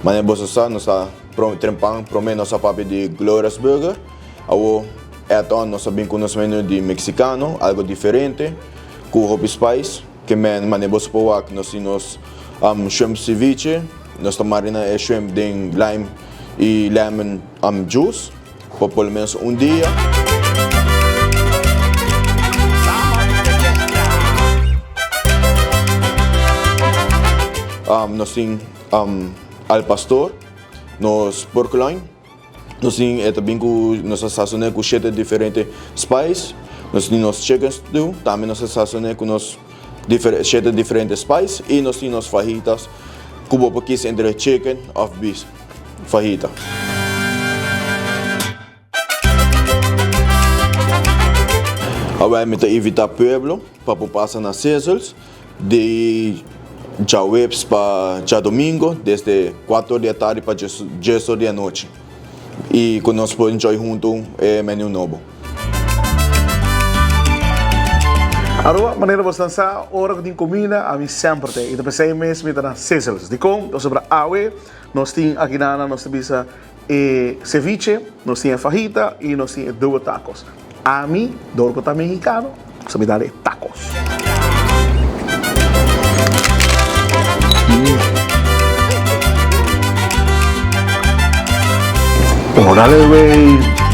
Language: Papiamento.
Manera boso sa, nos a trempan prome nos a papia di Gloria's Burger. Awo add on nos a bin ku nos menu di Mexicano, algo diferente, ku hopi spice. Ke men manera boso por wak nos tin nos shrimp ceviche, nos ta marina e shrimp den lime i lemon juice pa por lo menos un dia. Nos tin al pastor, nos pork loin, nos tin e ta bin ku nos a sasone ku shete diferente spice, nos tin nos chicken stew, tambe nos a sasone ku nos shete diferente spice y nos tin nos fajitas ku bo por kis entre chicken of beef fajita. Awel mi ta invita pueblo pa por pasa na Sizzles di djaweps pa djadomingo desde cuatro or di atardi pa dies or di anochi y cu nos por enjoy hunto e menu nobo. Aruba, manera bosnan sa, ora cu tin comida, ami semper ta y ta pesey mes mi ta na Sizzles. Dicon? Pasobra awe nos tin akinana nos ta bisa E ceviche, nos tin e fajita y nos tin e duo tacos. Ami, dor cu ta mexicano, sa mi dal e tacos. Orale wey.